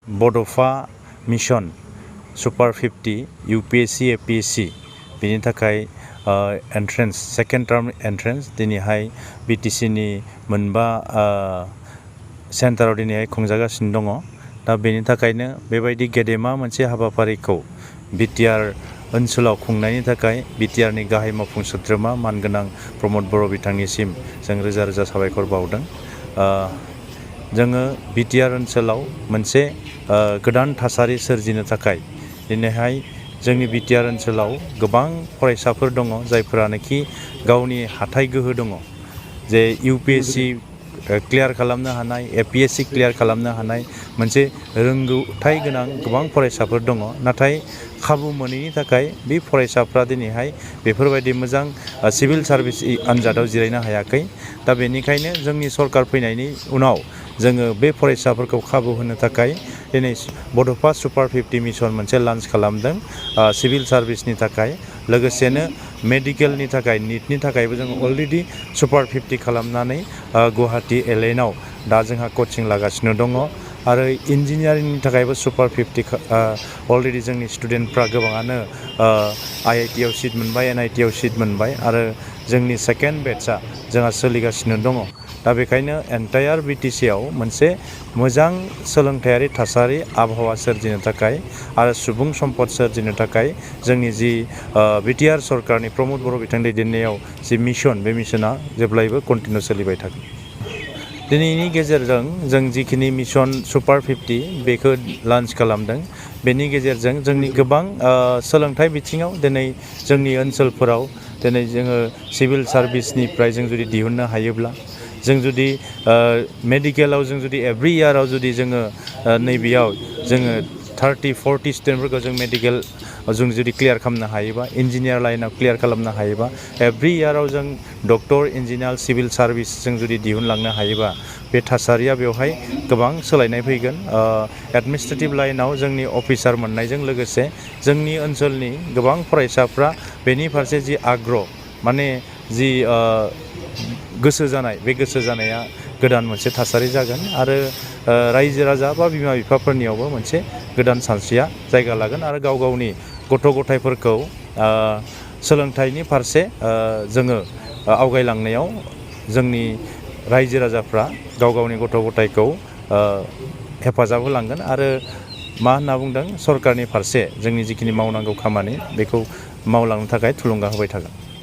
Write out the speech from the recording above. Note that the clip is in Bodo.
बड'फा मिशन सुपार 50 UPSC APSC बिनि थाखाय एन्ट्रेन्स सेकेन्ड टार्म एन्ट्रेन्स दिनैहाय BTC नि मोनबा सेन्टाराव दिनैहाय खुंजागासिनो दङ। दा बेनि थाखायनो बेबायदि गेदेमा मोनसे हाबाफारिखौ BTR ओनसोलाव खुंनायनि थाखाय BTR नि गाहाय मावफुं सोद्रोमा मानगोनां प्रमद बर' बिथांनिसिम जों रोजा रोजा साबायखर बावदों। जोङो BTR ओनसोलाव मोनसे गोदान थासारि सोरजिनो थाखाय दिनैहाय जोंनि BTR ओनसोलाव गोबां फरायसाफोर दङ जायफोरानोखि गावनि हाथाइ गोहो दङ जे UPSC क्लियार खालामनो हानाय APSC क्लियार खालामनो हानाय मोनसे रोंगौथाय गोनां गोबां फरायसाफोर दङ, नाथाय खाबु मोनैनि थाखाय बे फरायसाफ्रा दिनैहाय बेफोरबायदि मोजां सिभिल सार्भिस आनजादाव जिरायनो हायाखै। दा बेनिखायनो जोंनि सरकार फैनायनि उनाव जोङो बे फरायसाफोरखौ खाबु होनो थाखाय दिनै बड'फा सुपार 50 मिशन मोनसे लन्च खालामदों सिभिल सार्भिसनि थाखाय। लोगोसेनो मेडिकेलनि थाखाय निटनि थाखायबो जों अलरेडि सुपार 50 खालामनानै गुवाहाटी LN आव दा जोंहा कचिं लागासिनो दङ आरो इन्जिनियारिंनि थाखायबो सुपार 50 अलरेडि जोंनि स्टुडेन्टफ्रा गोबाङानो IIT आव सिट मोनबाय, NIT आव सिट मोनबाय आरो जोंनि सेकेन्ड बेटचआ जोंहा सोलिगासिनो दङ। दा बेखायनो एन्टायार BTC आव मोनसे मोजां सोलोंथायारि थासारि आबहावा सोरजिनो थाखाय आरो सुबुं सम्पद सोरजिनो थाखाय जोंनि जि BTR सरकारनि प्रमद बर' बिथां दैदेननायाव जि मिशन, बे मिशना जेब्लायबो कन्टिनिउ सोलिबाय थागोन। दिनैनि गेजेरजों जों जिखिनि मिशन सुपार 50 बेखौ लन्च खालामदों, बेनि गेजेरजों जोंनि गोबां सोलोंथाइ बिथिङाव दिनै जोंनि ओनसोलफोराव दिनै जोङो सिभिल सार्भिसनिफ्राय जों जुदि दिहुननो हायोब्ला, जों जुदि मेडिकेलाव जों जुदि एभ्रि इयाराव जुदि जोङो नैबेयाव जोङो 30-40 स्टुडेन्टफोरखौ जों मेडिकेल जों जुदि क्लियार खालामनो हायोबा, इन्जिनियार लाइनाव क्लियार खालामनो हायोबा, एभ्रि इयाराव जों डक्टर, इन्जिनियार, सिभिल सार्भिस जों जुदि दिहुनलांनो हायोबा, बे थासारिया बेवहाय गोबां सोलायनाय फैगोन। एडमिनिस्ट्रेटिभ लाइनाव जोंनि अफिसार मोननायजों लोगोसे जोंनि ओनसोलनि गोबां फरायसाफ्रा बेनि फारसे जि आग्रह, माने जि गोसो जानाय, बे गोसो जानाया गोदान मोनसे थासारि जागोन आरो रायजो राजा बा बिमा बिफाफोरनियावबो मोनसे गोदान सानस्रिया जायगा लागोन आरो गाव गावनि गथ' गथायफोरखौ सोलोंथाइनि फारसे जोङो आवगायलांनायाव जोंनि रायजो राजाफ्रा गाव गावनि गथ' गथायखौ हेफाजाब होलांगोन आरो मा होनना बुंदों, सरकारनि फारसे जोंनि जिखिनि मावनांगौ खामानि बेखौ मावलांनो थाखाय थुलुंगा होबाय थागोन।